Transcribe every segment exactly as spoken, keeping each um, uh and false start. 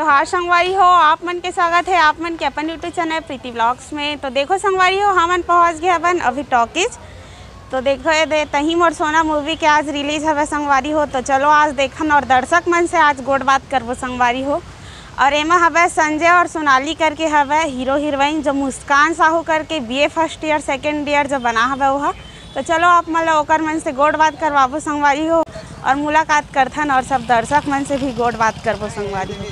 हाय संगवारी हो, आप मन के स्वागत है आप मन के अपन YouTube चैनल प्रीति व्लॉग्स में। तो देखो संगवारी हो, हमन पहुंच गए हवन अभी टॉकीज। तो देखो ये दे, तही मोर सोना मूवी के आज रिलीज हवे संगवारी हो। तो चलो आज देखन और दर्शक मन से आज गोठ बात करबो संगवारी हो। और एमा हवे संजय और सोनाली करके हवे हीरो हीरोइन, जो मुस्कान साहू करके BA first year second year जो बना हवे ओहा। तो चलो आप मन ला ओकर मन से गोठ बात करवाबो संगवारी हो, और मुलाकात करथन और सब दर्शक मन से भी गोठ बात करबो संगवारी हो।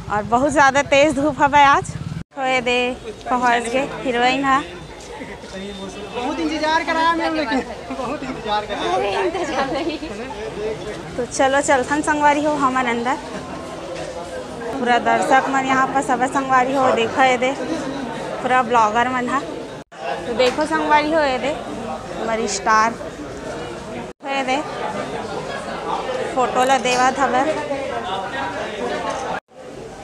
और बहुत ज़्यादा तेज धूप हवे आज। होए दे पहुँच गए हीरोइन हा। बहुत इंतजार करा हमने, लेकिन बहुत इंतजार करा। तो चलो चलथन संगवारी हो हमन अंदर। पूरा दर्शक मन यहाँ पर सब संगवारी हो, देखो ये दे पूरा ब्लॉगर मन हा। तो देखो संगवारी हो ये दे हमारी स्टार ये दे फोटो ला देवत हवे।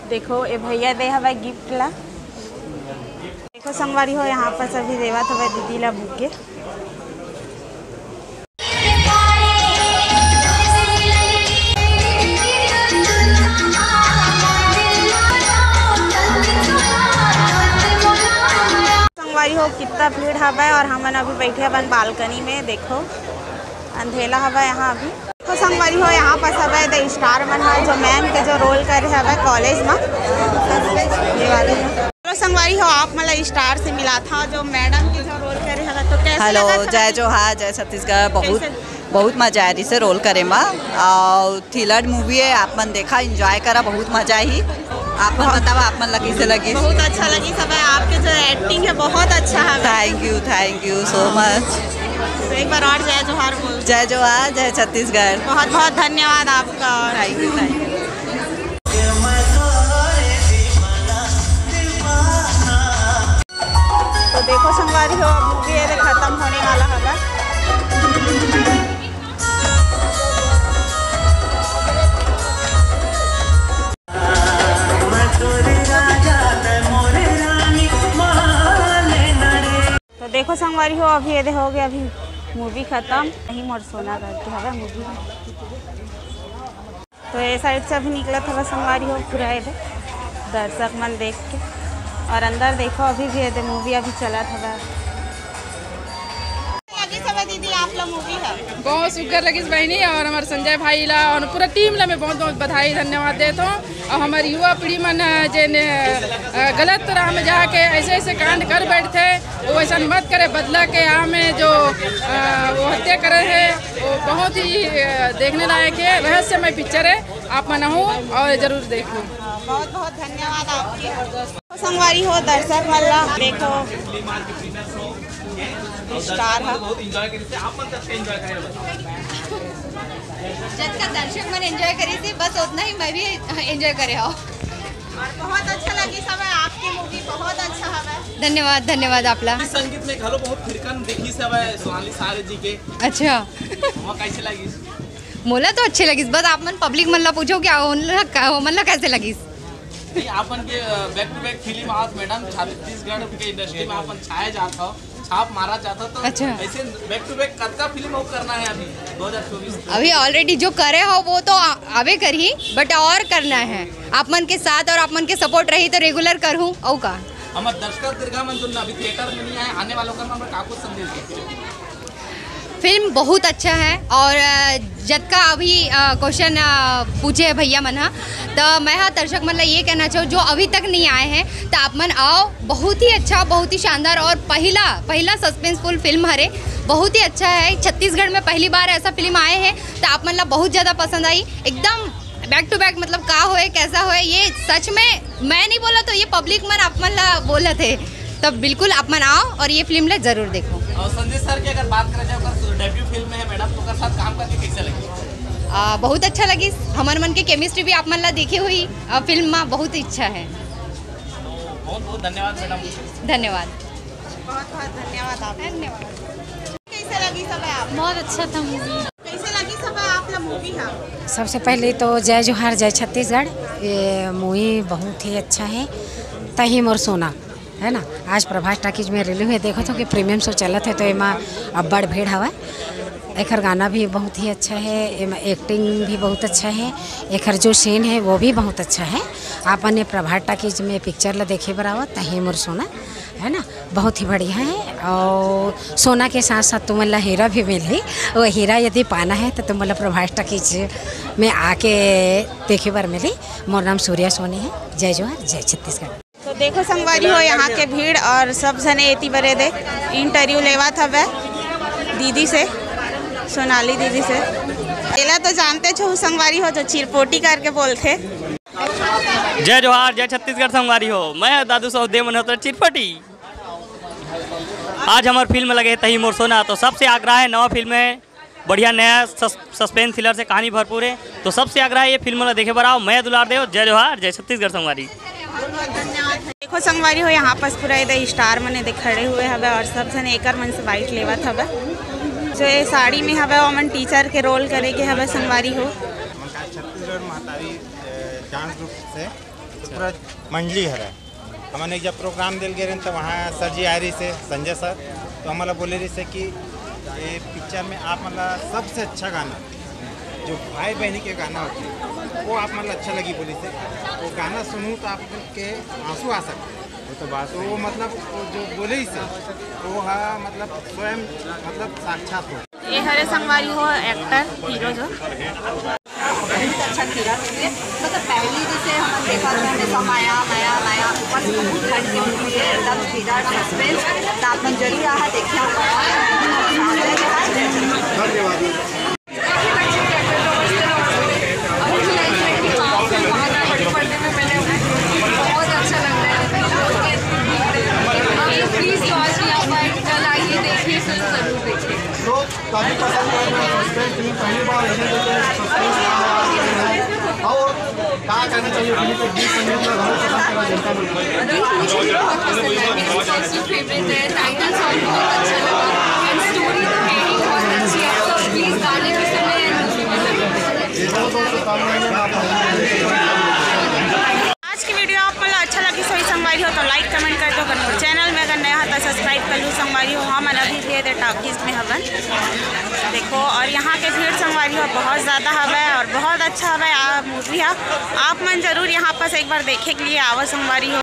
देखो ये भैया दे हवे गिफ्ट ला। देखो संगवारी हो यहाँ पर सभी देवत हवे दीदी ला बुके। संगवारी हो कितना भीड़ हवे और हमन अभी बैठे हवन बालकनी में। देखो अंधेला हवे यहाँ अभी। तो संगवारी हो यहाँ पर सब है स्टार मन है जो मैम के जो रोल करे हवे कॉलेज में। ये वाले हैं। चलो संगवारी हो आप मतलब स्टार से मिला था जो मैडम के जो रोल करे हवे तो कैसे हेलो, लगा था? जय जोहार, जय छत्तीसगढ़। बहुत कैसे? बहुत मजा आए रिहिसे रोल करे मा। और थ्रिलर मूवी है, आप मन देखा, एंजॉय करा, बहुत मजा आही। आप मन बतावा, आप मन ला कइसे लगिस? बहुत अच्छा लगिस सब है, आपके जो एक्टिंग है बहुत अच्छा है। Thank you, thank you so much. तो एक बार और जय जोहार बोल। जय जोहार, जय छत्तीसगढ़। बहुत बहुत धन्यवाद आपका। Thank you, thank you. तो देखो संगवारी हो, अब मूवी ये खत्म होने वाला हवे। तो देखो संगवारी हो, अभी ये दे हो गया, अभी मूवी खत्म। नहीं मोर सोना करके हवे मूवी। तो ये साइड से अभी निकलत हवे संगवारी हो, पूरा ये दे दर्शक मन देख के। और अंदर देखो, अभी भी ये दे मूवी अभी चलत हवे। कैसे लगी सब दीदी आप लोग मूवी है? बहुत सुग्घर लगिस बहिनी, और हमारे संजय भाई ला और पूरा टीम ला मैं बहुत बहुत बधाई धन्यवाद देत हूँ। और हमारे युवा पीढ़ी मन, अ, जे ने, अ, गलत राह में जाके ऐसे ऐसे कांड कर बैठथे, वो ऐसा मत करे। बदला के आह में जो, अ, वो हत्या करे है, वो बहुत ही, अ, देखने लायक है, रहस्यमय पिक्चर है। आप मन आहू और जरूर देखो। बहुत बहुत धन्यवाद आपके। संगवारी हो, दर्शक मन ला देखो, स्टार हा। जतका दर्शक मन एंजॉय करे थे, बस उतना ही मैं भी एंजॉय करे हूँ। और बहुत अच्छा लगी सब है, आपकी मूवी बहुत अच्छा हवे। धन्यवाद, धन्यवाद आपला। इस संगीत में घलो बहुत थिरकन देखी सब है सोनाली सारे जी के। अच्छा। वो कैसे लगी? मोला तो अच्छे लगिस, बस आप मन पब्लिक मन ला पूछो, क्या उन ला, का, वो मन ला कैसे लगिस? नहीं, आपन के, अ, बैक टू बैक फिल्म आज मैडम छत्तीसगढ़ के इंडस्ट्री में आपन छाए जात हो, छाप मारा जात हो, तो अच्छा। ऐसे बैक टू बैक कतका फिल्म और करना है अभी दो हज़ार चौबीस में? अभी ऑलरेडी जो करे हो वो तो आ-, आवे करही, बट और करना है। आप मन के साथ और आप मन के सपोर्ट रही तो रेगुलर करहूँ, और का? हमर दर्शक दीर्घा मन जो अभी थिएटर में नहीं आए, आने वालों का मन का कुछ संदेश दे? फिल्म बहुत अच्छा है और, अ, जतका अभी, अ, क्वेश्चन, अ, पूछे है भैया मन ह, त मैं ह दर्शक मन ला ये कहना चाहूँ, जो अभी तक नहीं आए हैं, त आप मन आओ। बहुत ही अच्छा, बहुत ही शानदार और पहला, पहला सस्पेंसफुल फिल्म हरे, बहुत ही अच्छा है। छत्तीसगढ़ में पहली बार ऐसा फिल्म आए हैं, त आप मन ला बहुत ज़्यादा पसंद आई। एकदम बैक टू बैक, मतलब का होए, कैसा होए, ये सच में मैं नहीं बोला तो ये पब्लिक मन आप मन ला बोलत हे, तब बिल्कुल आप मन आओ और ये फिल्म ला जरूर देखो। और संजय सर की अगर बात करा जाए, ओकर डेब्यू फिल्म है मैडम, तो ओकर साथ काम करके कैसे लगी? आ, बहुत अच्छा लगिस। हमर मन के केमिस्ट्री भी आप मन ला दिखे हुई, आ, फिल्म में बहुत ही अच्छा है। बहुत बहुत धन्यवाद मैडम। धन्यवाद। बहुत बहुत धन्यवाद आप। धन्यवाद। कैसे लगी सब है आप? बहुत अच्छा था मूवी। कैसे लगी सब है आप ला मूवी? हाँ। सबसे पहले तो जय जोहार, जय छत्तीसगढ़। ये मूवी बहुत ही अच्छा है, तही मोर सोना, है ना। आज प्रभास टॉकीज में रिलीज है, देखो तो कि प्रीमियम शो चलत है, तो एमा अब्बड़ भीड़ हवा। एखर गाना भी बहुत ही अच्छा है, एमा एक्टिंग भी बहुत अच्छा है, एखर जो सीन है वो भी बहुत अच्छा है। आप मन प्रभात टाकीज में पिक्चर ला देखे बर आवत, तही मोर सोना, है ना, बहुत ही बढ़िया है। और सोना के साथ साथ तुमन ला हीरा भी मिलही, वो हीरा यदि पाना है तो तुमन ला प्रभात टाकीज में आके देखे बर मिलही। मोर नाम सूर्या सोनी है। जय जोहार, जय छत्तीसगढ़। तो देखो संगवारी हो, यहाँ के भीड़ और सब झने एती बरे दे इंटरव्यू लेवत हवे दीदी से, सोनाली दीदी से। एला तो जानते छो संगवारी हो, जो चिरपोटी करके बोलथे। जय जोहार, जय छत्तीसगढ़ संगवारी हो, मैं दादू सौदेव मनोहर चिरपटी। आज हमार फिल्म लगे हे तही मोर सोना, तो सबसे आग्रह है, नवा फिल्म है, बढ़िया नया सस-, सस्पेंस थ्रिलर से कहानी भरपूर है, तो सबसे आग्रह है ये फिल्म ला देखे बर आओ। मैं दुलार देव, जय जोहार, जय छत्तीसगढ़ संगवारी। देखो संगवारी हो, यहाँ पास पूरा एदे स्टार मन एदे खड़े हुए हवे और सब झन एकर मन से बाइट लेवत हवे। जो ये साड़ी में हवे, ओमन टीचर के रोल करे के हवे संगवारी हो। हमन का छत्तीसगढ़ महतारी, अ, डांस ग्रुप से तो पूरा मंडली हरे। हमन एक जब प्रोग्राम देल गे रहेन, तो वहाँ सर जी आए रहिस हे, संजय सर, तो हमन ला बोले रहिस हे कि ये पिक्चर में आप मन ला सबसे अच्छा गाना, जो भाई बहनी के गाना होथे, वो आप मन ला अच्छा लगही बोलिस हे। वो गाना सुनहू तो आप के आंसू आ सकथे। वो तो बात तो सही वो है। मतलब वो जो बोले रहिस हे, तो वो हा मतलब स्वयं मतलब साक्षात हो। ये हरे संगवारी हो एक्टर हीरो जो। बहुत अच्छा खीरा मूवी है। मतलब पहली जैसे हम देखा था हमेशा माया, माया, माया, ऊपर से बहुत हट के मूवी है, एकदम खीरा सस्पेंस। तो आप लोग जरूर आहा देखिए। धन्यवाद। बहुत अच्छा लग रहा है। प्लीज जो आज भी आप आए, कल आइए, देखिए, फिल्म जरूर देखिए। लोग काफी पसंद कर रहे हैं, सस्पेंस फिल्म पहली बार ऐसे करके सस्पेंस का है। और क्या कहना चाहिए फिल्म के गीत संगीत में बहुत पसंद करा जनता ने। मुझे बहुत पसंद है, मेरी सबसे फेवरेट है। टाइटल सॉन्ग बहुत अच्छा लगा एंड स्टोरी तो है ही बहुत अच्छी है, तो प्लीज गाने भी सुने एंड मूवी भी जरूर देखें। आज की वीडियो आप मन ला अच्छा लगिस होही संगवारी हो तो लाइक कमेंट कर दो, अगर मोर चैनल में अगर नया हो तो सब्सक्राइब कर लू संगवारी हो। हमन अभी भी एदे टॉकीज में हवन। देखो और यहाँ के भीड़ संगवारी हो बहुत ज़्यादा हवे और बहुत अच्छा हवे मूवी है। आप मन जरूर यहाँ पास एक बार देखे के लिए आवो संगवारी हो।